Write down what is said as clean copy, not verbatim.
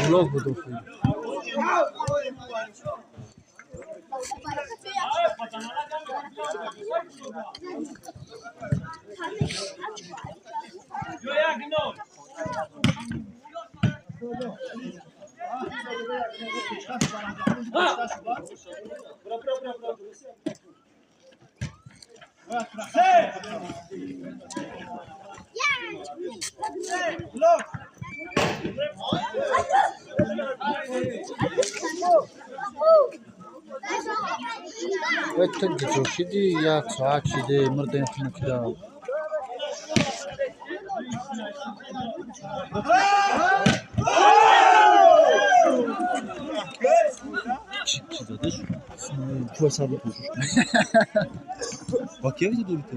Блок буду. Гиҷошиди як соат шиде мурдем хунукида. Чӣ задаш? Чӯа сар бипӯшиш. Ба кия видео дорӣ ту?